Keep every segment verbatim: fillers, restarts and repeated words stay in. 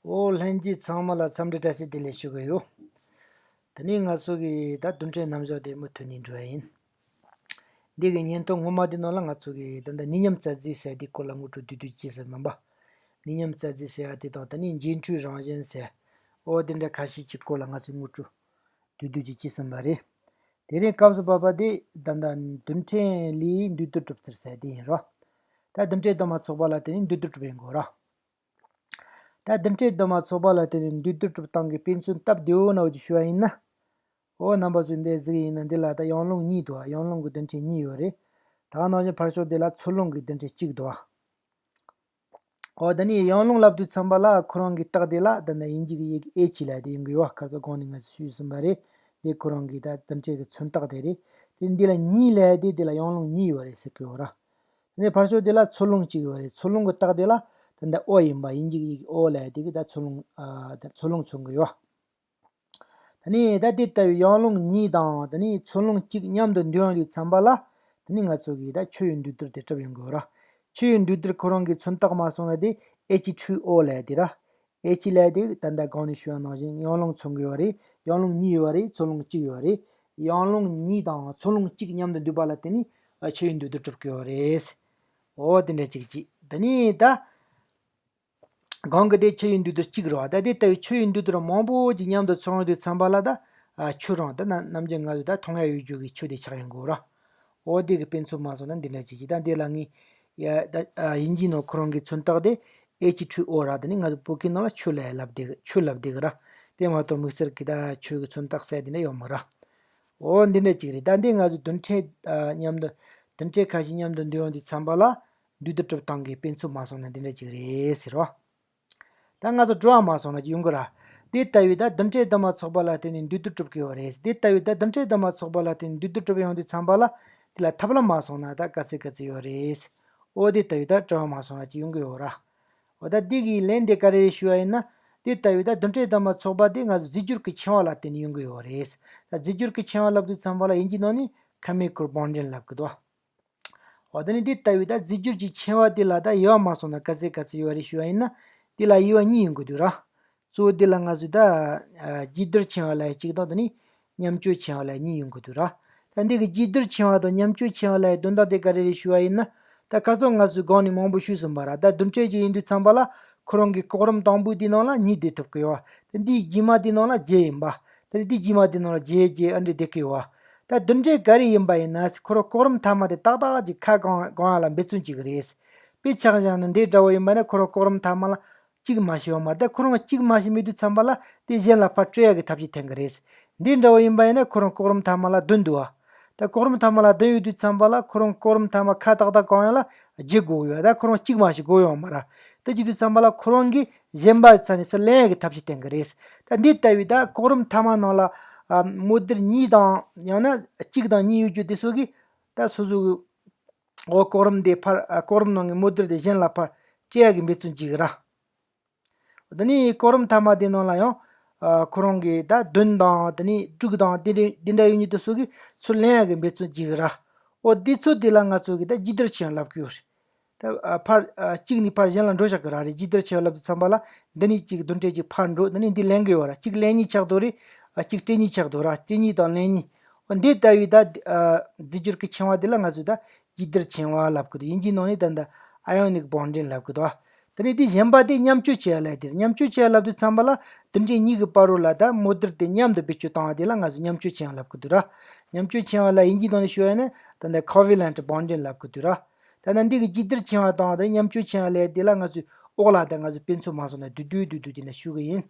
ཨོ་ལྷན་རྒྱས་ཚང་མ་ལ་འཚམས་འདྲི་བཀྲ་ཤིས་བདེ་ལེགས་ཞུ་གི་ཡོད། དེ་ནས་ང་ཚོ་གི་ད་རྡུལ་ཕྲན་རྣམ་གཞག་དེ་མུ་མཐུད་ནས་འགྲོ་ཡ་ཡིན། འདི་གི་བརྙན་ཐུང་སྔོན་མ་དེ་ནང་ལ་ང་ཚོ་གི་ད་ལྟ་ནད་ཡམས་རྩ་རྫས་ཟེར་དེའི་སྐོར་ལ་ངོ་སྤྲོད་བསྡུས་བསྡུས་བྱས་ཟིན་མིན་པ། ནད་ཡམས་རྩ་རྫས་ཟེར་བ་དེ་དང་དེ་ནས་འགྱེད་འཕྲོའི་རང་བཞིན་ཟེར། ཨོ་དེ་འདྲ་ཁ་ཤས་ཀྱི་སྐོར་ལ་ང་ཚོས་ངོ་སྤྲོད་བསྡུས་བསྡུས་ཀྱིས་བྱས་ཟིན་པ་རེད། དེ་རིང་སྐབས་སུ་བབས་པ་དེ་ད་ལྟ་རྡུལ་ཕྲན་ལས་འདུས་རྡུལ་གྲུབ་ཚུལ་ཟེར་དེ་ཡིན་རོ། ད་རྡུལ་ཕྲན་དུ་མ་ཚོགས་པ་ལ་བརྟེན་ནས་འདུས་རྡུལ་གྲུབ་ཡོང་གི་ཡོད་རོ། ད་རྡུལ་ཕྲན་དུ་མ་ཚོགས་པ་ལ་བརྟེན་ནས་འདུས་རྡུལ་གྲུབ་སྟངས་ཀྱི་དཔེ་མཚོན་སྟབས་བདེ་བོ་ནང་བཞིན་ཞུ་བ་ཡིན་ན། འོ་རྣམ་པ་ཚོས་འདི་གཟིགས་ཡིན་ན་འདི་ལ་ད་ཡང་རླུང་གཉིས་འདུག་ཡང་རླུང་གི་རྡུལ་ཕྲན་གཉིས་ཡོད་རེད། ད་ག་ནང་བཞིན་ཕར་ཕྱོགས་འདི་ལ་ཚུར་རླུང་གི་རྡུལ་ཕྲན་གཅིག་འདུག་འོ་ད་ནི་ཡང་རླུང་ལབ་དུས་ཙམ་པ་ལ་ཁོ་རང་གི་རྟགས་དེ་ལ་ད་ནི་དབྱིན་ཇི་གི་ཡི་གེ་ཨེ་ཆི་ལབ་དེ་ཡོང་གི་ཡོད། ཁ་སང་གོང་ནས་ང་ཚོས་ཞུས་ཟིན་པ་རེད། འདི་ཁོ་རང་གི་ད་རྡུལ་ཕྲན་གྱི་མཚོན་རྟགས་དེ་རེད། དེ་འདི་ལ་གཉིས་ལབ་དེ་འདི་ལ་ཡང་རླུང་གཉིས་ཡོད་རེད་ཟེར་གི་ཡོད་ར། དེ་ནས་ཕར་ཕྱོགས་དེ་ལ་ཚུར་རླུང་གཅིག་ཡོད་རེད། ཚུར་རླུང་གི་རྟགས་དེ་ལ་ད་ལྟ་ཨོ་ཡིན་པ། དབྱིན་ཇི་གི་ཡི་གེ་ཨོ་ལབ་དེ་གི་ད་ཚུར་རླུང་ཨ་ད་ཚུར་རླུང་མཚོན་གི་ཡོད། ད་ནི་ད་དེ་ལྟ་བུའི་ཡང་རླུང་གཉིས་དང་ད་ནི་ཚུར་རླུང་གཅིག་མཉམ་དུ་འདུས་ཡོང་དུས་ཙམ་པ་ལ་ད་ནི་ང་ཚོ་གིས་ད་ཆུ་ཡི་འདུས་རྡུལ་དེ་གྲུབ་ཡོང་གི་ཡོད་ར། ཆུ་ཡི་འདུས་རྡུལ་ཁོ་རང་གི་མཚོན་རྟགས་མ་སོང་ན་དེ་ཨེ་ཆི་ཐྲི་ཨོ་ལབ་དེ་ར། ཨེ་ཆི་ལབ་དེ་ད་ལྟ་གོང་ནས་ཞུས་པ་ནང་བཞིན་ཡང་རླུང་མཚོན་གི་ཡོད་རེད། ཡང་རླུང་གཉིས་ཡོད་རེད། ཚུར་རླུང་གཅིག་ཡོད་རེད། ཡང་རླུང་གཉིས་དང་ཚུར་རླུང་གཅིག་མཉམ་དུ་འདུས་པ་ལ་བརྟེན་ནས་ཆུ་ཡི་འདུས་རྡུལ་གྲུབ་ཀྱི་ཡོད་རེད། འོ་དེ་འདྲ་ཅིག་ཅིག་ད་ནི་ད། གོང་གི་དེ་ཆུ་ཡི་འདུས་རྡུལ་གཅིག་རེད་བ། ད་དེ་ལྟ་བུའི་ཆུ་ཡི་འདུས་རྡུལ་མང་པོ་ཅིག་མཉམ་དུ་ཚོགས་ཡོང་དུས་ཙམ་པ་ལ་ད་ཨ་ཆུ་རང་ད་ན་ནམ་རྒྱུན་ང་ཚོས་ད་མཐོང་ཡ་ཡོད་རྒྱུ་གི་ཆུ་དེ་ཆགས་ཡོང་གི་ཡོད་ར། འོ་དེ་གི་དཔེ་མཚོན་མ་སོང་ན་འདི་འདྲ་ཅིག་ཅིག་ད་འདི་ལ་ངས་ཡ་ད་ཨ་དབྱིན་ཇིའི་ནང་ཁོ་རང་གི་མཚོན་རྟགས་དེ་ཨེ་ཆི་ཐྲི་ཨོ་ར། དེ་ནི་ང་ཚོ་བོད་སྐད་ནང་ལ་ཆུ་ལབ་ལབ་བསྡད་གི་ཆུ་ལབ་བསྡད་གི་ར། དེ་མ་གཏོགས་དམིགས་བསལ་གི་ད་ཆུ་གི་མཚོན་རྟགས་ཟེར་དེ་འདྲ་ཡོད་མ་ར། འོ་འདི་འདྲ་ཅིག་རེད། ད་འདི་ང་ཚོ་རྡུལ་ཕྲན་ཨ་མཉམ་དུ་རྡུལ་ཕྲན་ཁ་ཤས་མཉམ་དུ་འདུས་ཡོང་དུས་ཙམ་པ་ལ་འདུས་རྡུལ་གྲུབ་སྟངས་ཀྱི་དཔེ་མཚོན་མ་སོང་ན་འདི་འདྲ་ཅིག་རེད་ཟེར་བ། ད་ང་ཚོ་དྲི་བ་མ་སོང་ན་ཅིག་ཡོང་གི་ར། དེ་ལྟ་བུའི་ད་རྡུལ་ཕྲན་དུ་མ་ཚོགས་པ་ལ་བརྟེན་ནས་འདུས་རྡུལ་གྲུབ་ཀྱི་ཡོད་རེད། དེ་ལྟ་བུའི་ད་རྡུལ་ཕྲན་དུ་མ་ཚོགས་པ་ལ་བརྟེན་ནས་འདུས་རྡུལ་གྲུབ་ཡོང་དུས་ཙམ་པ་ལ་དེ་ལ་ཐབས་ལམ་མ་སོང་ན་ད་ག་ཚོད་ག་ཚོད་ཡོད་རེད། འོ་དེ་ལྟ་བུའི་ད་དྲི་བ་མ་སོང་ན་ཅིག་ཡོང་གི་ཡོད་ར། འོ་ད་འདི་གི་ལན་དེ་ག་རེ་རེད་ཞུ་བ་ཡིན་ན། དེ་ལྟ་བུའི་ད་རྡུལ་ཕྲན་དུ་མ་ཚོགས་པ་དེ་ང་ཚོ་རྫས་འགྱུར་གྱི་འཆིང་བ་ལ་བརྟེན་ནས་ཡོང་གི་ཡོད་རེད། ད་རྫས་འགྱུར་གྱི་འཆིང་བ་ལབ་དུས་ཙམ་པ་ལ་དབྱིན་ཇིའི་ནང་ནས་ཁེ་མི་ཀལ་བོན་ཌིང་ལབ་གི་འདུག་འོ་དེ་ནི་འདི་ལྟ་བུའི་ད་རྫས་འགྱུར་གྱི་འཆིང་བ་དེ་ལ་ད་དབྱེ་བ་མ་སོང་ན་ག་ཚོད་ག་ཚོད་ཡོད་རེད་ཞུ་བ་ཡིན་ན། དེ་ལ་དབྱེ་བ་གཉིས་ཡོང་གི་འདུག་ར། གཙོ་བོ་འདི་ལ་ང་ཚོས་ད་ཨ་རྒྱས་རྡུལ་འཆིང་བ་ལབ་ཡ་གཅིག་དང་དེ་ནི་མཉམ་སྤྱོད་འཆིང་བ་ལབ་ཡ་གཉིས་ཡོང་གི་འདུག་ར། ད་འདི་གི་རྒྱས་རྡུལ་འཆིང་བ་དང་མཉམ་སྤྱོད་འཆིང་བ་ལབ་ཡའི་དོན་དག་དེ་ག་རེ་རེད་ཞུ་བ་ཡིན་ན། ད་ཁ་སང་ང་ཚོས་གོང་ནས་མང་པོ་ཞུས་ཟིན་པ་ར། ད་རྡུལ་ཕྲན་ཅིག་ཡིན་དུས་ཙམ་པ་ལ་ཁོ་རང་གི་གོ་རིམ་དང་པོ་དེའི་ནང་ལ་གཉིས་སྡོད་ཐུབ་ཀྱི་ཡོད། ད་འདིའི་རྗེས་མ་དེའི་ནང་ལ་བརྒྱད་ཡིན་པ། ད་འདིའི་རྗེས་མ་དེའི་ནང་ལ་བརྒྱད་བརྒྱད་ཨ་འདྲ་སྡོད་ཀྱི་ཡོད། ད་རྡུལ་ཕྲན་ག་རེ་ཡིན་པ་ཡིན་ན་ཁོ་རང་གོ་རིམ་ཐ་མ་དེ་ཏག་ཏག་ཅིག་ཁ་གང་གང་ཡ་ལ་འབད་བརྩོན་བྱེད་ཀྱི་རེད། དཔེ་ཆ་བཞག་ན་འདི་འདྲ་བོ་ཡིན་པ་ན་ཁོ་རང་གོ་རིམ་ཐ་མ་ལ་གཅིག་མ་ཞིག་ཡོད་མ་རེད། ད་ཁོ་རང་གཅིག་མ་ཞིག་མེད་དུས་ཙམ་པ་ལ་དེ་གཞན་ལ་ཕར་སྤྲོད་ཡག་གི་ཐབས་ཤེས་འཐེན་གི་རེད། འདི་འདྲ་བོ་ཡིན་པ་ཡིན་ན་ཁོ་རང་གོ་རིམ་ཐ་མ་ལ་བདུན་འདུག་བ། ད་གོ་རིམ་ཐ་མ་ལ་བདུན་ཡོད་དུས་ཙམ་པ་ལ་ཁོ་རང་གོ་རིམ་ཐ་མ་ཁ་ཏག་ཏག་གང་ཡོད་ལ་བརྒྱད་དགོས་ཡོད། ད་ཁོ་རང་གཅིག་མ་ཞིག་དགོས་ཡོད་མ་རེད། དེ་བྱེད་དུས་ཙམ་པ་ལ་ཁོ་རང་གིས་གཞན་པ་ཚ་ནས་སུ་ལེན་ཡག་གི་ཐབས་ཤེས་འཐེན་གི་རེད། ད་འདི་ལྟ་བུའི་ད་གོ་རིམ་ཐ་མ་ནང་ལ་ཨ་མོ་རྡུལ་གཉིས་དང་ཡང་ན་གཅིག་དང་གཉིས་ཡོད་རྒྱུ་དེ་ཚོ་གིས་ད་སོ་སོ་གི་འོ་གོ་རིམ་དེ་ཕར་ཨ་གོ་རིམ་ནང་གི་མོ་རྡུལ་དེ་གཞན་ལ་ཕར་སྤྲད་ཡག་གི་འབད་བརྩོན་བྱེད་གི་ར། དེ་ནས་གོ་རིམ་ཐ་མ་དེ་ནང་ལ་ཡང་ཨ་ཁོ་རང་གི་ད་བདུན་དང་དེ་ནས་དྲུག་དང་དེ་འདྲ་དེ་འདྲ་ཡོད་མཁན་དེ་ཚོ་གིས་ཚུར་ལེན་ཡག་གི་འབད་བརྩོན་བྱེད་གི་ར། འོ་དེ་ཚོ་དེ་ལ་ང་ཚོ་གིས་ད་རྒྱས་རྡུལ་འཆིང་བ་ལབ་ཀྱི་ཡོད་རེད། ད་ཨ་ཕར་ཨ་གཅིག་ནས་ཕར་གཞན་ལ་འགྲོ་བཞག་གི་ར་རེད། རྒྱས་རྡུལ་འཆིང་བ་ལབ་དུས་ཙམ་པ་ལ་འདི་ནས་གཅིག་རྡུལ་ཕྲན་གཅིག་ཕར་འགྲོ། འདི་ནས་འདི་ལེན་གི་ཡོད་ར། གཅིག་ལེན་ཉེས་ཆགས་འདུག་ར། སྤྲད་ཉེས་དང་ལེན་ཉེས། འོ་འདི་གཉིས་དང་ལེན་ཉེས། འོ་འདི་ལྟ་བུའི་ད་ཨ་རྫས་འགྱུར་གྱི་འཆིང་བ་འདི་ལ་ང་ཚོས་ད་རྒྱས་རྡུལ་འཆིང་བ་ལབ་ཀྱི་འདུག་དབྱིན་ཇིའི་ནང་ནས་ད་ད་ཨ་ཡོ་ནིག་བོན་ཌིང་ལབ་ཀྱི་འདུག་དེ་ནས་དེ་གཞན་པ་དེ་མཉམ་སྤྱོད་བྱེད་ཡ་ལབ་དེ་རེད། མཉམ་སྤྱོད་བྱེད་ཡ་ལབ་དུས་ཙམ་པ་ལ་རྡུལ་ཕྲན་གཉིས་ཀྱི་བར་རོ་ལ་ད་མོ་རྡུལ་དེ་མཉམ་དུ་བེད་སྤྱོད་བཏང་བ་དེ་ལ་ང་ཚོས་མཉམ་སྤྱོད་འཆིང་བ་ལབ་ཀྱི་འདུག་ར། མཉམ་སྤྱོད་འཆིང་བ་ལ་དབྱིན་ཇིའི་ནང་ནས་ཞུ་བ་ཡིན་ན་ད་ལྟ་ཁོ་ཝེ་ལེན་ཊི་བོན་ཌིང་ལབ་ཀྱི་འདུག་ར། ད་ནི་འདི་གི་རྒྱས་རྡུལ་འཆིང་བ་དང་ད་མཉམ་སྤྱོད་འཆིང་བ་ལབ་དེ་ལ་ང་ཚོས་འོག་ལ་ད་ང་ཚོས་དཔེ་མཚོན་མ་སོང་ན་བསྡུས་བསྡུས་བསྡུས་བསྡུས་དེ་འདྲ་ཞུ་གི་ཡིན།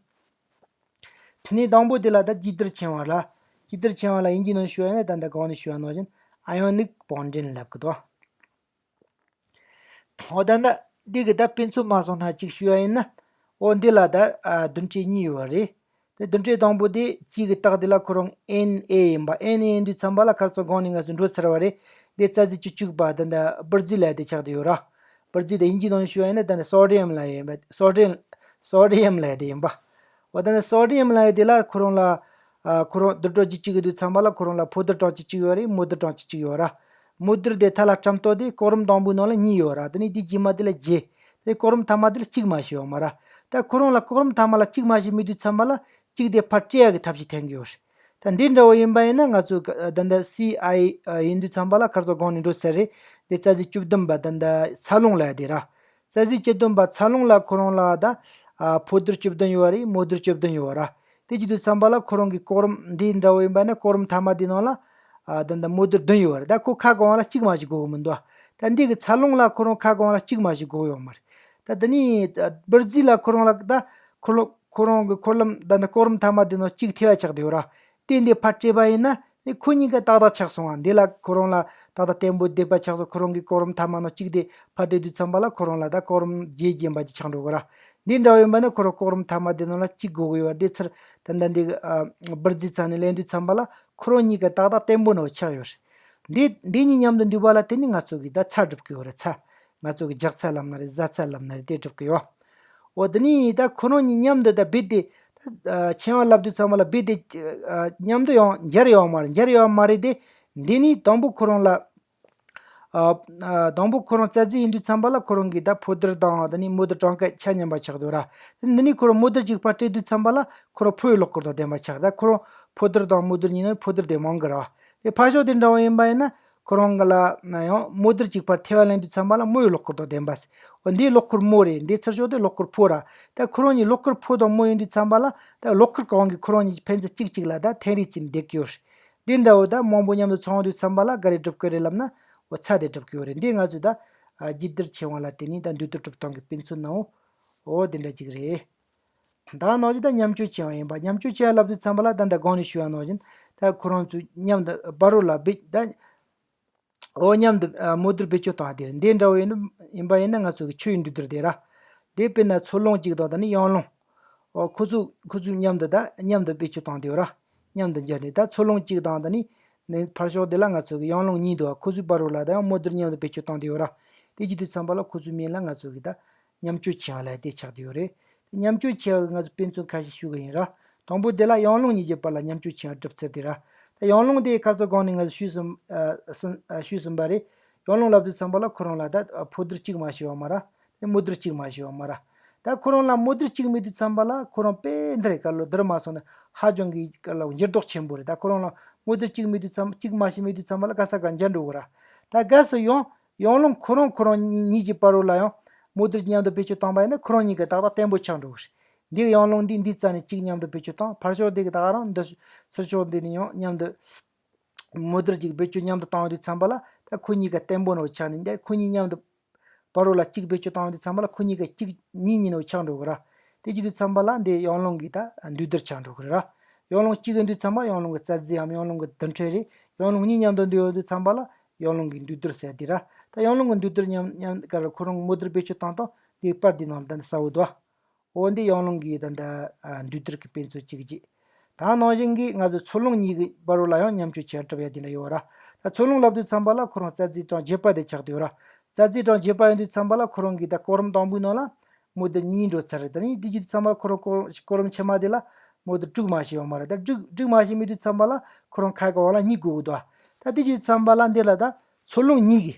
དེ་ནས་དང་པོ་དེ་ལ་ད་རྒྱས་རྡུལ་འཆིང་བ་ལ། རྒྱས་རྡུལ་འཆིང་བ་ལ་དབྱིན་ཇིའི་ནང་ཞུ་བ་ཡིན་ན་ད་ལྟ་གོང་ནས་ཞུ་བ་ནང་བཞིན་ཨ་ཡོ་ནིག་བོན་ཌིང་ལབ་ཀྱི་འདུག་འོ་ད་ལྟ་འདི་གི་ད་དཔེ་མཚོན་མ་སོང་ན་གཅིག་ཞུ་བ་ཡིན་ན། འོ་འདི་ལ་ད་ཨ་རྡུལ་ཕྲན་གཉིས་ཡོད་རེད། དེ་རྡུལ་ཕྲན་དང་པོ་དེ་གཅིག་གི་རྟགས་དེ་ལ་ཁོ་རང་ཨེན་ཨེ་ཡིན་པ། ཨེན་ཨེ་ཡིན་དུས་ཙམ་པ་ལ་ཁ་སང་གོང་ནས་ང་ཚོས་འགྲོ་ཚར་བ་རེད། དེ་རྩ་རྫས་བཅུ་གཅིག་པ་ད་ལྟ་སྦུར་རྫས་ལབ་དེ་ཆགས་བསྡད་ཡོད་ར། སྦུར་རྫས་དེ་དབྱིན་ཇིའི་ནང་ནས་ཞུ་བ་ཡིན་ན་ད་ནི་སོ་ཌི་ཡམ་ལབ་ཡིན་པ། སོ་ཌི་ཡམ་སོ་ཌི་ཡམ་ལབ་དེ་ཡིན་པ། འོ་ད་ནི་སོ་ཌི་ཡམ་ལབ་དེ་ལ་ཁོ་རང་ལ་ཨ་ཁོ་རང་རྡུལ་གྲོགས་བཅུ་གཅིག་གི་དུས་ཙམ་པ་ལ་ཁོ་རང་ལ་ཕོ་རྡུལ་གྲངས་བཅུ་གཅིག་ཡོད་རེད། མོ་རྡུལ་གྲངས་བཅུ་གཅིག་ཡོད་ར། མོ་རྡུལ་དེ་ཐ་ལ་ཀྲམ་ཏོ་དེ་གོ་རིམ་དང་པོའི་ནང་ལ་གཉིས་ཡོད་ར། དེ་ནས་དེའི་རྗེས་མ་དེ་ལ་བརྒྱད། དེ་གོ་རིམ་མཐའ་མ་དེ་ལ་གཅིག་མ་ཞིག་ཡོད་མ་རེད། ད་ཁོ་རང་ལ་གོ་རིམ་མཐའ་མ་ལ་གཅིག་མ་ཞིག་མེད་དུས་ཙམ་པ་ལ་གཅིག་དེ་ཕར་སྤྲད་ཡག་གི་ཐབས་ཤེས་འཐེན་གི་ཡོད་རེད། ད་འདི་འདྲ་བོ་ཡིན་པ་ཡིན་ན་ང་ཚོ་ག- ད་ལྟ་སི་ཨའི་ཡིན་དུས་ཙམ་པ་ལ་ཁར་ཚོ་གོང་ནས་འགྲོ་ས་རེད། དེ་རྩ་ཟི་བཅུ་བདུན་པ་ད་ལྟ་འཚར་ལོངས་ལ་དེ་ར། རྩ་ཟི་བཅུ་བདུན་པ་འཚར་ལོངས་ལ་ཁོ་རང་ལ་ད་ཨ་ཕོ་རྡུལ་བཅུ་བདུན་ཡོད་རེད། མོ་རྡུལ་བཅུ་བདུན་ཡོད་ར། དེ་བྱེད་དུས་ཙམ་པ་ལ་ཁོ་རང་གི་གོ་རིམ་འདི་འདྲ་བོ་ཡིན་པ་ན་གོ་རིམ་མཐའ་མ་འདི་ནང་ལ་ཨ་ད་ལྟ་མོ་རྡུལ་བདུན་ཡོད་རེད། ད་ཁོ་ཁ་གང་ལ་གཅིག་མ་ཞིག་དགོས་གི་མི་འདུག་ད་འདི་གི་འཚར་ལོངས་ལ་ཁོ་རང་ཁ་གང་ལ་གཅིག་མ་ཞིག་དགོས་ཡོད་མ་རེད། ད་འདི་ནི་ཨ་སྦིར་རྫི་ལ་ཁོ་རང་ལ་ད་ཁོ་ལོ་ཁོ་རང་གི་འཁོར་ལམ་ད་ནི་གོ་རིམ་མཐའ་མ་འདི་ནང་གཅིག་ཐེ་བ་ཆགས་བསྡད་ཡོད་ར། དེ་འདི་ཕར་སྤྲད་པ་ཡིན་ན་ནི་ཁོ་གཉིས་ཀ་ཏག་ཏག་ཆགས་སོང་བ། འདི་ལ་ཁོ་རང་ལ་ཏག་ཏག་བརྟན་པོ་བསྡད་པ་ཆགས་སོང་། ཁོ་རང་གི་གོ་རིམ་མཐའ་མ་ནང་གཅིག་དེ་ཕར་སྤྲད་དུས་ཙམ་པ་ལ་ཁོ་རང་ལ་ད་གོ་རིམ་བརྒྱད་རྒྱན་པ་ཅིག་ཆགས་འགྲོ་གི་ར། འདི་འདྲ་བ་ཡིན་པ་ན་ཁོ་རང་གོ་རིམ་མཐའ་མ་འདི་ནང་ལ་གཅིག་དགོས་གི་ཡོད་ར། དེ་ཚར་ད་ལྟ་འདི་གི་ཨ་སྦིར་རྫི་ཚང་ནས་ལེན་དུས་ཙམ་པ་ལ་ཁོ་རང་གཉིས་ཀ་ཏག་ཏག་བརྟན་པོ་ནང་ཆགས་ཡོད་རེད། འདི་འདི་གཉིས་མཉམ་དུ་འདུས་པ་ལ་དེ་ནི་ང་ཚོ་གི་ད་ཚྭ་སྒྲུབ་གི་ཡོད་རེད། ཚྭ། ང་ཚོ་གི་ལྗགས་ཚྭ་ལབ་ན་རེད། བཟའ་ཚྭ་ལབ་ན་རེད། དེ་སྒྲུབ་གི་ཡོད། འོ་དེ་ནི་ད་ཁོ་རང་གཉིས་མཉམ་དུ་ད་རྦད་དེ་ད་ཨ་ཕྱེ་མ་ལབ་དུས་ཙམ་པ་ལ་རྦད་དེ་ཨ་མཉམ་དུ་ཡང་འབྱར་ཡོད་མ་རེད། འབྱར་ཡོད་མ་རེད་དེ། འདི་ནི་དང་པོ་ཁོ་རང་ལ་ཨ་ཨ་དང་པོ་ཁོ་རང་རྩ་རྫི་ཡིན་དུས་ཙམ་པ་ལ་ཁོ་རང་གི་ད་ཕོ་རྡུལ་དང་དེ་ནི་མོ་རྡུལ་གྲངས་ཀ་ཆ་མཉམ་པ་ཆགས་འདུག་ར། འདི་ནི་ཁོ་རང་མོ་རྡུལ་གཅིག་ཕར་སྤྲད་དུས་ཙམ་པ་ལ་ཁོ་རང་ཕོ་ཡི་གློག་འཁོར་དང་ལྡན་པ་ཆགས། ད་ཁོ་རང་ཕོ་རྡུལ་དང་མོ་རྡུལ་གཉིས་ནི་ཕོ་རྡུལ་དེ་མང་གི་ར། དེ་ཕར་ཕྱོགས་དེ་འདྲ་བ་ཡིན་པ་ཡིན་ན་ཁོ་རང་གི་ལ་ན་ཡང་མོ་རྡུལ་གཅིག་ཕར་ཐེ་བ་ལེན་དུས་ཙམ་པ་ལ་མོ་ཡི་གློག་འཁོར་དང་ལྡན་པ་ཟེར། འོ་འདིའི་གློག་འཁོར་མོ་རེད། འདིའི་ཚུར་ཕྱོགས་དེ་གློག་འཁོར་ཕོ་ར། ད་ཁོ་རང་གཉིས་གློག་འཁོར་ཕོ་དང་མོ་ཡིན་དུས་ཙམ་པ་ལ་ད་གློག་འཁོར་གང་གི་ཁོ་རང་གཉིས་ཕན་ཚུན་གཅིག་གཅིག་ལ་ད་འཐེན་རེས་བྱས་ནས་བསྡད་ཀྱི་ཡོད་རེད། འདི་འདྲ་བོ་ད་མང་པོ་མཉམ་དུ་ཚང་དུས་ཙམ་པ་ལ་ག་རེ་སྒྲུབ་ཀྱི་རེད་ལབ་ན། འོ་ཚྭ་དེ་སྒྲུབ་ཀྱི་ཡོད་རེད། འདི་ང་ཚོས་ད་ཨ་བརྒྱུད་བསྡུར་ཆེ་བ་ལ་བརྟེན་ནས་ད་འདུས་བསྡུར་སྒྲུབ་སྟངས་ཀྱི་དཔེ་མཚོན་ནའོ། འོ་དེ་འདྲ་ཅིག་རེད། ད་ནང་བཞིན་ད་མཉམ་སྤྱོད་བྱེད་པ་ཡིན་པ། མཉམ་སྤྱོད་བྱེད་པ་ལབ་དུས་ཙམ་པ་ལ་ད་ལྟ་གོང་ནས་ཞུས་པ་ནང་བཞིན་ད་ཁོ་རང་ཚོས་མཉམ་དུ་བར་རོ་ལ་བེད་ད། འོ་མཉམ་དུ་ཨ་མོ་རྡུལ་བེད་སྤྱོད་བཏང་དེ་རེད། འདི་འདྲ་བོ་ཡིན་ན་ཡིན་པ་ཡིན་ན་ང་ཚོ་གི་ཆུ་ཡི་འདུས་རྡུལ་དེ་ར། དེ་དཔེར་ན་འཚོ་རླུང་གཅིག་དང་ད་ནི་ཡང་རླུང་། འོ་ཁོ་ཚོ་ཁོ་ཚོ་མཉམ་དུ་ད་མཉམ་དུ་བེད་སྤྱོད་བཏང་དེ་ར། མཉམ་དུ་འབྱར་ནས་ད་འཚོ་རླུང་གཅིག་དང་ད་ནི་ནི་ཕར་ཕྱོགས་དེ་ལ་ང་ཚོ་གི་ཡང་རླུང་གཉིས་འདུག་ཁོ་ཚོའི་བར་རོ་ལ་ད་ཡང་མོ་རྡུལ་མཉམ་དུ་བེད་སྤྱོད་བཏང་དེ་ཡོད་ར། དེ་བྱེད་དུས་ཙམ་པ་ལ་ཁོ་ཚོའི་མིང་ལ་ང་ཚོ་གི་ད་མཉམ་སྤྱོད་བྱེད་པ་ལ་དེ་ཆགས་དེ་ཡོད་རེད། མཉམ་སྤྱོད་བྱེད་པ་ང་ཚོ་དཔེ་མཚོན་ཁ་ཤས་ཞུ་གི་ཡིན་ར། དང་པོ་དེ་ལ་ཡང་རླུང་གཉིས་ཀྱི་བར་ལ་མཉམ་སྤྱོད་བྱེད་པ་གྲུབ་ཚུལ་དེ་ར། ད་ཡང་རླུང་དེ་ཁ་ཚོ་གོང་ནས་ང་ཚོ་ཞུས་ཟིན་ཨ་ཟིན་ཨ་ཞུས་ཟིན་པ་རེད། ཡང་རླུང་ལབ་དུས་ཙམ་པ་ལ་ཁོ་རང་ལ་ད་ཕོ་རྡུལ་གཅིག་མ་ཞིག་ཡོད་མ་ར། དེ་མོ་རྡུལ་གཅིག་མ་ཞིག་ཡོད་མ་ར། ད་ཁོ་རང་ལ་མོ་རྡུལ་གཅིག་མེད་དུས་ཙམ་པ་ལ་ཁོ་རང་དཔེ་འདི་རེད། ག་ལོ་འདིར་མ་སོང་ན་ཧ་ཅང་གི་ག་ལོ་འགྱུར་ལྡོག་ཆེན་པོ་རེད། ད་ཁོ་རང་ལ་མོ་རྡུལ་གཅིག་མེད་དུས་ཙམ་གཅིག་མ་ཞིག་མེད་དུས་ཙམ་པ་ལ་ག་ས་ག་འགྱུར་འགྲོ་གི་ར། ད་གལ་སྲིད་ཡང་ཡང་རླུང་ཁོ་རང་ཁོ་རང་གཉིས་ཀྱི་བར་རོ་ལ་ཡང་མོ་རྡུལ་མཉམ་དུ་བེད་སྤྱོད་བཏང་པ་ཡིན་ན་ཁོ་རང་གཉིས་ཀ་ཏག་ཏག་བརྟན་པོ་ཆགས་འགྲོ་གི་རེད། འདི་ཡང་རླུང་འདི་འདི་རྩ་ནས་གཅིག་མཉམ་དུ་བེད་སྤྱོད་བཏང་། ཕར་ཕྱོགས་འདི་གི་ད་ག་རང་འདི་ཚུར་ཕྱོགས་འདི་ནས་ཡང་མཉམ་དུ་མོ་རྡུལ་གཅིག་བེད་སྤྱོད་མཉམ་དུ་བཏང་བ་དུས་ཙམ་པ་ལ་ད་ཁོ་གཉིས་ཀ་བརྟན་པོ་ནང་ཆགས་ནས་འདི་ཁོ་གཉིས་མཉམ་དུ་བར་རོ་ལ་གཅིག་བེད་སྤྱོད་བཏང་བ་དུས་ཙམ་པ་ལ་ཁོ་གཉིས་ཀ་གཅིག་གཉིས་གཉིས་ནང་ཆགས་འགྲོ་གི་ར། དེ་བྱེད་དུས་ཙམ་པ་ལ་འདི་ཡང་རླུང་གི་ད་འདུས་རྡུལ་ཆགས་འགྲོ་གི་ར། ཡང་རླུང་གཅིག་ཡིན་དུས་ཙམ་པ་ཡང་རླུང་གི་རྩ་རྫས་འམ་ཡང་རླུང་གི་རྡུལ་ཕྲན་རེད། ཡང་རླུང་གཉིས་མཉམ་དུ་འདུས་ཡོད་དུས་ཙམ་པ་ལ་ཡང་རླུང་གི་འདུས་རྡུལ་ཟེར་དེ་ར། ད་ཡང་རླུང་གི་འདུས་རྡུལ་མཉམ་མཉམ་ག་རེ་ཁོ་རང་མོ་རྡུལ་བེད་སྤྱོད་བཏང་སྟངས་འདི་པར་འདི་ནང་ལ་ད་གསལ་བོ་འདུག་འོ་འདི་ཡང་རླུང་གི་ད་ལྟ་ཨ་འདུས་རྡུལ་གྱི་དཔེ་མཚོན་གཅིག་བརྗོད། ད་ནང་བཞིན་གྱི་ང་ཚོ་འཚོ་རླུང་གཉིས་ཀྱི་བར་རོ་ལ་ཡང་མཉམ་སྤྱོད་བྱེད་གྲུབ་ཡ་དེ་འདྲ་ཡོད་ར། ད་འཚོ་རླུང་ལབ་དུས་ཙམ་པ་ལ་ཁོ་རང་རྩ་རྫས་གྲངས་བརྒྱད་པ་དེ་ཆགས་བསྡད་ཡོད་ར། རྩ་རྫས་གྲངས་བརྒྱད་པ་ཡིན་དུས་ཙམ་པ་ལ་ཁོ་རང་གི་ད་གོ་རིམ་དང་པོའི་ནང་ལ་མོ་རྡུལ་གཉིས་འགྲོ་ཚར་རེད། ད་ནི་དེ་བྱེད་དུས་ཙམ་པ་ཁོ་རང་གོ་གོ་རིམ་ཕྱི་མ་དེ་ལ་མོ་རྡུལ་དྲུག་མ་ཞིག་ཡོད་མ་རེད། ད་དྲུག་དྲུག་མ་ཞིག་མེད་དུས་ཙམ་པ་ལ་ཁོ་རང་ཁ་གང་བ་ལ་གཉིས་དགོས་ཀྱི་འདུག་ད་དེ་བྱེད་དུས་ཙམ་པ་ལ་འདི་ལ་ད་འཚོ་རླུང་གཉིས་ཀྱི་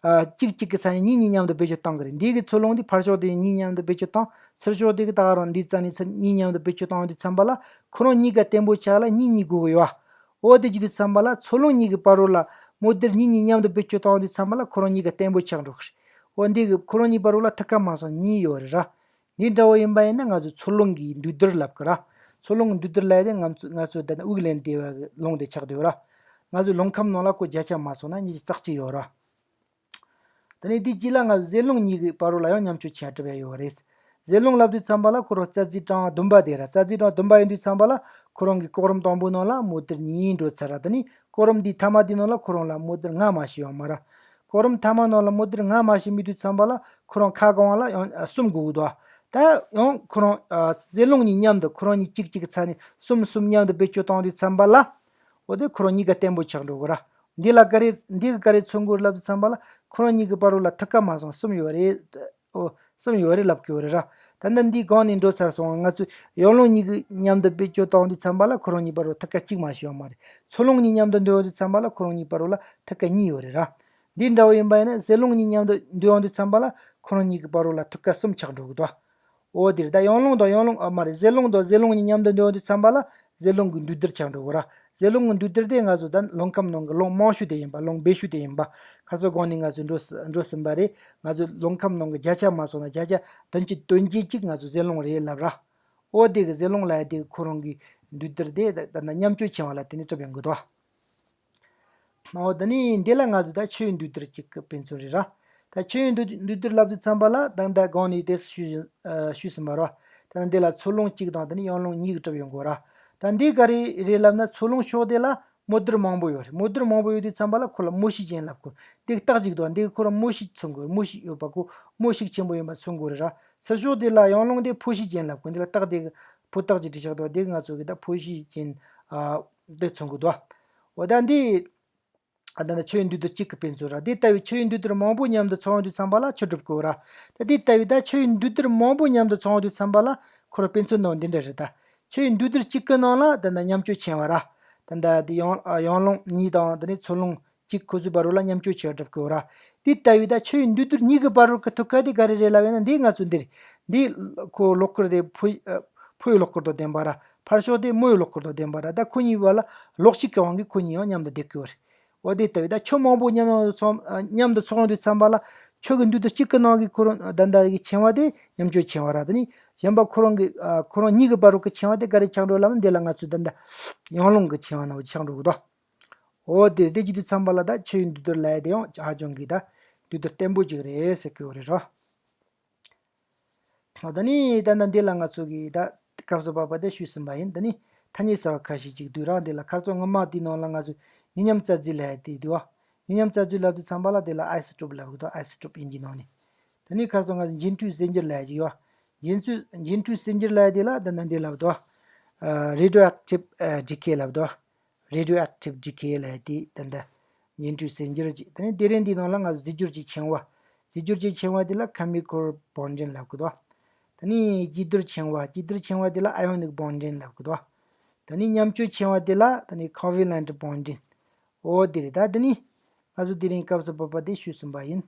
ཨ་གཅིག་གཅིག་གི་ས་ནས་གཉིས་གཉིས་མཉམ་དུ་བེད་སྤྱོད་བཏང་གི་རེད། འདི་གི་འཚོ་རླུང་འདི་ཕར་ཕྱོགས་དེ་གཉིས་མཉམ་དུ་བེད་སྤྱོད་བཏང་། ཚུར་ཕྱོགས་དེ་གི་ད་ག་རང་འདི་རྩ་ནས་ཚུར་གཉིས་མཉམ་དུ་བེད་སྤྱོད་བཏང་དུས་ཙམ་པ་ལ་ཁོ་རང་གཉིས་ཀ་བརྟན་པོ་ཆགས་ལ་གཉིས་གཉིས་དགོས་གི་ཡོད། འོ་དེ་བྱེད་དུས་ཙམ་པ་ལ་འཚོ་རླུང་གཉིས་ཀྱི་བར་རོ་ལ་མོ་རྡུལ་གཉིས་གཉིས་མཉམ་དུ་བེད་སྤྱོད་བཏང་དུས་ཙམ་པ་ལ་ཁོ་རང་གཉིས་ཀ་བརྟན་པོ་ཆགས་འགྲོ་གི་རེད། འོ་འདི་གི་ཁོ་རང་གཉིས་བར་རོ་ལ་ཐུག་ཁ་མ་སོང་གཉིས་ཡོད་རེད་ར། འདི་འདྲ་བོ་ཡིན་པ་ཡིན་ན་ང་ཚོ་འཚོ་རླུང་གི་འདུས་རྡུལ་ལབ་ཀྱི་ར། འཚོ་རླུང་འདུས་རྡུལ་ལབ་དེ་ང་ཚོ་ང་ཚོ་ད་ནི་དབུགས་ལེན་བདེ་བའི་རླུང་དེ་ཆགས་བསྡད་ཡོད་ར། ང་ཚོའི་རླུང་ཁམས་ནང་ལ་ཁོ་བརྒྱ་ཆ་མ་སོང་ན་ཉི་ཤུ་རྩ་གཅིག་ཡོད་ར། ད་ནི་འདི་གཅིག་ལ་ང་ཚོ་ཟེ་རླུང་གཉིས་ཀྱི་བར་རོ་ལ་ཡང་མཉམ་སྤྱོད་བྱེད་གྲུབ་ཡ་ཡོད་རེད། ཟེ་རླུང་ལབ་དུས་ཙམ་པ་ལ་ཁོ་རང་རྩ་རྫས་གྲངས་བདུན་པ་དེ་ར། རྩ་རྫས་གྲངས་བདུན་པ་ཡིན་དུས་ཙམ་པ་ལ་ཁོ་རང་གི་གོ་རིམ་དང་པོའི་ནང་ལ་མོ་རྡུལ་གཉིས་འགྲོ་ཚར་ར། ད་ནི་གོ་རིམ་འདིའི་མཐའ་མ་དེའི་ནང་ལ་ཁོ་རང་ལ་མོ་རྡུལ་ལྔ་མ་ཞིག་ཡོད་མ་ར། གོ་རིམ་མཐའ་མ་ནང་ལ་མོ་རྡུལ་ལྔ་མ་ཞིག་མེད་དུས་ཙམ་པ་ལ་ཁོ་རང་ཁ་གང་ལ་ཡང་ཨ་གསུམ་དགོས་ཀྱི་འདུག་ད་ཡང་ཁོ་རང་ཨ་ཟེ་རླུང་གཉིས་མཉམ་དུ་ཁོ་རང་གཉིས་གཅིག་གཅིག་གི་ཚ་ནས་གསུམ་གསུམ་མཉམ་དུ་བེད་སྤྱོད་བཏང་དུས་ཙམ་པ་ལ། འོ་དེ་ཁོ་རང་གཉིས་ཀ་བརྟན་པོ་ཆགས་འགྲོ་གི་ར། འདི་ལ་ག་རེ་འདི་གི་ག་རེ་མཚོན་དགོས་ལབ་དུས་ཙམ་པ་ལ་ཁོ་རང་གཉིས་ཀྱི་བར་རོ་ལ་ཐུག་ཁ་མ་སོང་གསུམ་ཡོད་རེད། འོ་གསུམ་ཡོད་རེད་ལབ་ཀྱི་ཡོད་རེད་ར། ད་ནི་འདི་གོང་ནས་འགྲོ་ཚར་སོང་། ང་ཚོས་ཡང་རླུང་གཉིས་ཀྱི་མཉམ་དུ་བེད་སྤྱོད་བཏང་དུས་ཙམ་པ་ལ་ཁོ་རང་གཉིས་བར་རོ་ཐུག་ཁ་གཅིག་མ་ཞིག་ཡོད་མ་རེད། འཚོ་རླུང་གཉིས་མཉམ་དུ་འགྲོ་དུས་ཙམ་པ་ལ་ཁོ་རང་གཉིས་བར་རོ་ལ་ཐུག་ཁ་གཉིས་ཡོད་རེད་ར། འདི་འདྲ་བོ་ཡིན་པ་ཡིན་ན་ཟེ་ལོང་གཉིས་མཉམ་དུ་འདུས་ཡོང་དུས་ཙམ་པ་ལ་ཁོ་རང་གཉིས་ཀྱི་བར་རོ་ལ་ཐུག་ཀ་གསུམ་ཆགས་འགྲོ་གི་འདུག་འོ་དེ་རེད། ད་ཡང་ལོང་དང་ཡང་ལོང་ཨ་མ་རེད། ཟེ་ལོང་དང་ཟེ་ལོང་གཉིས་མཉམ་དུ་འདུས་ཡོང་དུས་ཙམ་པ་ལ་ཟེ་ལོང་གི་འདུས་རྡུལ་ཆགས་འགྲོ་གི་ར། ཟེ་ལོང་གི་འདུས་རྡུལ་དེ་ང་ཚོ་ད་རླུང་ཁམས་ནང་གི་རླུང་མང་ཤོས་དེ་ཡིན་པ། རླུང་སྦས་ཤོས་དེ་ཡིན་པ། ཁ་སང་གོང་ནས་ང་ཚོ་འགྲོ་ས་འགྲོ་ཟིན་པ་རེད། ང་ཚོ་རླུང་ཁམས་ནང་གི་བརྒྱ་ཆ་མ་སོང་ན་བརྒྱ་ཆ་བདུན་ཅུ་དོན་བརྒྱད་ཅིག་ང་ཚོ་ཟེ་ལོང་རེད་ལབ་ར། འོ་དེ་གི་ཟེ་ལོང་ལབ་ཡ་དེ་གི་ཁོ་རང་གི་འདུས་རྡུལ་དེ་ད་ད་ན་མཉམ་སྤྱོད་ཆེ་བ་ལ་དེ་ནས་གྲུབ་ཡོང་གི་འདུག་འོ་ད་ནི་འདི་ལ་ང་ཚོ་ད་ཆུ་ཡི་འདུས་རྡུལ་གཅིག་གི་དཔེ་མཚོན་རེད་ར། ད་ཆུ་ཡི་འདུས་འདུས་རྡུལ་ལབ་དུས་ཙམ་པ་ལ་ད་ད་གོང་ནས་དེ་ཞུས་ཞུས་ཟིན་པ་ར། ད་འདི་ལ་འཚོ་རླུང་གཅིག་དང་དེ་ནས་ཡང་རླུང་གཉིས་ཀྱི་གྲུབ་ཡོང་གི་ར། ད་འདི་ག་རེ་རེད་ལབ་ན། འཚོ་རླུང་ཕྱོགས་དེ་ལ་མོ་རྡུལ་མང་པོ་ཡོད་རེད། མོ་རྡུལ་མང་པོ་ཡོད་དུས་ཙམ་པ་ལ་ཁོ་ལ་མོ་ཤིག་ཅན་ལབ་དགོས། འདི་རྟགས་གཅིག་འདུག་འདི་ཁོ་རང་མོ་ཤིག་མཚོན་དགོས། མོ་ཤིག་ཡོད་པ་ཁོ་མོ་ཤིག་ཆེན་པོ་ཡིན་པ་མཚོན་དགོས་རེད་ར། ཚུར་ཕྱོགས་དེ་ལ་ཡང་རླུང་དེ་ཕོ་ཤིག་ཅན་ལབ་དགོས། འདི་ལ་རྟགས་དེ་ཕོ་རྟགས་ཅིག་བྲིས་བཞག་འདུག་འདི་ང་ཚོ་གི་ད་ཕོ་ཤིག་ཅན་ཨ་འདི་མཚོན་དགོས་འདུག་འོ་ད་འདི་ཨ་ད་ནི་ཆུ་ཡི་འདུས་རྡུལ་གཅིག་གི་དཔེ་མཚོན་ར། འདི་ལྟ་བུའི་ཆུ་ཡི་འདུས་རྡུལ་མང་པོ་མཉམ་དུ་ཚོགས་ཡོང་དུས་ཙམ་པ་ལ་ཆུ་གྲུབ་དགོས་ར། ད་འདི་ལྟ་བུའི་ད་ཆུ་ཡི་འདུས་རྡུལ་མང་པོ་མཉམ་དུ་ཚོགས་ཡོང་དུས་ཙམ་པ་ལ་ཁོ་རང་དཔེ་མཚོན་ནང་འདི་འདྲ་རེད། ད་ཆུ་ཡི་འདུས་རྡུལ་གཅིག་གི་ནང་ལ་ད་ད་མཉམ་སྤྱོད་ཆེ་བ་ར། ད་ད་འདི་ཡང་ཡང་རླུང་གཉིས་དང་དེ་ནས་འཚོ་རླུང་གཅིག་ཁོ་ཚོའི་བར་རོ་ལ་མཉམ་སྤྱོད་ཆེ་བ་གྲུབ་དགོས་ར། འདི་ལྟ་བུའི་ད་ཆུ་ཡི་འདུས་རྡུལ་གཉིས་ཀྱི་བར་རོ་གི་ཐུག་ཁ་དེ་ག་རེ་རེད་ལབ་ཡོད་ན། འདི་ང་ཚོ་འདི་རེད། འདི་ཁོ་གློག་སྐུད་དེ་ཕོ་ཨ་ཕོ་ཡི་གློག་སྐུད་དང་ལྡན་པ་ར། ཕར་ཕྱོགས་དེ་མོ་ཡི་གློག་སྐུད་དང་ལྡན་པ་ར། ད་ཁོ་གཉིས་བར་ལ་གློག་ཤུགས་ཀྱི་དབང་གིས་ཁོ་གཉིས་ཡང་མཉམ་དུ་བསྡད་དགོས་རེད། འོ་དེ་ལྟ་བུའི་ད་ཆུ་མང་པོ་མཉམ་དུ་ཚོགས་མཉམ་དུ་ཚོགས་ཡོང་དུས་ཙམ་པ་ལ་ཆུ་གི་འདུས་རྡུལ་གཅིག་གི་ནང་གི་ཁོ་རང་ད་ད་གི་ཆེ་བ་དེ་མཉམ་སྤྱོད་ཆེ་བ་ར། དེ་ནས་གཞན་པ་ཁོ་རང་གི་ཨ་ཁོ་རང་གཉིས་ཀྱི་བར་རོ་གི་ཆེ་བ་དེ་ག་རེ་ཆགས་འགྲོ་ལབ་ན། འདི་ལ་ང་ཚོས་ད་ད་ཡང་རླུང་གི་ཆེ་བ་ནང་ཆགས་འགྲོ་གི་འདུག་འོ་དེ་དེ་བྱེད་དུས་ཙམ་པ་ལ་ད་ཆུ་ཡི་འདུས་རྡུལ་ལབ་ཡ་དེ་ཡང་ཧ་ཅང་གི་ད་འདུས་རྡུལ་བརྟན་པོ་ཅིག་རེད་ཟེར་གི་ཡོད་རེད་ར། ཨོ་ད་ནི་ད་ལྟ་འདི་ལ་ང་ཚོ་གི་ད་སྐབས་སུ་བབ་པ་དེ་ཞུས་ཟིན་པ་ཡིན། ད་ནི་ཐ་སྙད་གསར་བ་ཁ་ཤས་ཅིག་འདུག་ར། འདི་ལ་ཁ་རྩང་སྔོན་མ་དེའི་ནང་ལ་ང་ཚོས་ཉི་ཉམས་རྩ་རྫས་ལབ་ཡ་དེ་འདུག་ཨ། ཉི་ཉམས་རྩ་རྫས་ལབ་དུས་ཙམ་པ་ལ་དེ་ལ་ཨའི་སོ་ཊོབ་ལབ་གི་འདུག་ཨའི་སོ་ཊོབ་དབྱིན་ཇིའི་ནང་ནས། ད་ནི་ཁ་རྩང་ང་ཚོས་འགྱུར་འགྲོས་གསར་འགྱུར་ལབ་ཡ་ཅིག་ཡོད། འགྱུར་འགྲོས་འགྱུར་འགྲོས་གསར་འགྱུར་ལབ་ཡ་དེ་ལ་ད་ལྟ་འདི་ལབ་འདུག་ཨ། རེ་ཌི་ཡོ་ཨེག་ཊིབ་ཨ་ཌི་ཁེ་ལབ་འདུག་ཨ། རེ་ཌི་ཡོ་ཨེག་ཊིབ་ཌི་ཁེ་ལབ་ཡ་དེ་ད་ལྟ་འགྱུར་འགྲོས་གསར་འགྱུར་ཅིག་ད་ནི་དེ་རིང་འདིའི་ནང་ལ་ང་ཚོ་རྫས་འགྱུར་གྱི་འཆིང་བ། རྫས་འགྱུར་གྱི་འཆིང་བ་དེ་ལ་ཁེ་མི་ཀལ་བོན་ཌིང་ལབ་གི་འདུག་ད་ནི་གཅིག་བསྡུར་འཆིང་བ། གཅིག་བསྡུར་འཆིང་བ་དེ་ལ་ཨ་ཡོ་ནིག་བོན་ཌིང་ལབ་གི་འདུག་ད་ནི་མཉམ་སྤྱོད་འཆིང་བ་དེ་ལ་ད་ནི་ཁོ་ཝེ་ལེན་ཊི་བོན་ཌིང་། འོ་དེ་རེད། ད་དེ་ནི་ང་ཚོ་དེ་རིང་སྐབས་སུ་བབ་པ་དེ་ཞུས་ཟིན་པ་ཡིན།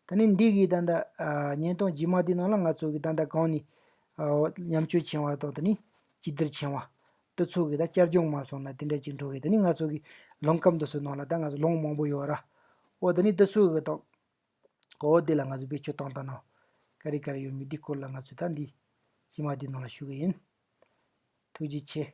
ད་ནི་འདི་གི་ད་ལྟ་ཨ་བརྙན་ཐུང་རྗེས་མ་དེའི་ནང་ལ་ང་ཚོ་གི་ད་ལྟ་གོང་ནས་ཨ་མཉམ་སྤྱོད་འཆིང་བ་དང་ད་ནི་གཅིག་བསྡུར་འཆིང་བ། དེ་ཚོ་གི་ད་བསྐྱར་སྦྱོང་མ་སོང་ན་དེ་འདྲ་ཅིག་འགྲོ་གི། ད་ནི་ང་ཚོ་གི་རླུང་ཁམས་དེ་ཚོའི་ནང་ལ་ད་ང་ཚོ་རླུང་མང་པོ་ཡོད་ར། འོ་ད་ནི་དེ་ཚོ་གི་ད་འོ་དེ་ལ་ང་ཚོ་བེད་སྤྱོད་བཏང་བཏང་ན་ག་རེ་ག་རེ་ཡོད་མེད་དེའི་སྐོར་ལ་ང་ཚོས་ད་འདི་རྗེས་མ་དེའི་ནང་ལ་ཞུ་གི་ཡིན། ཐུགས་རྗེ་ཆེ།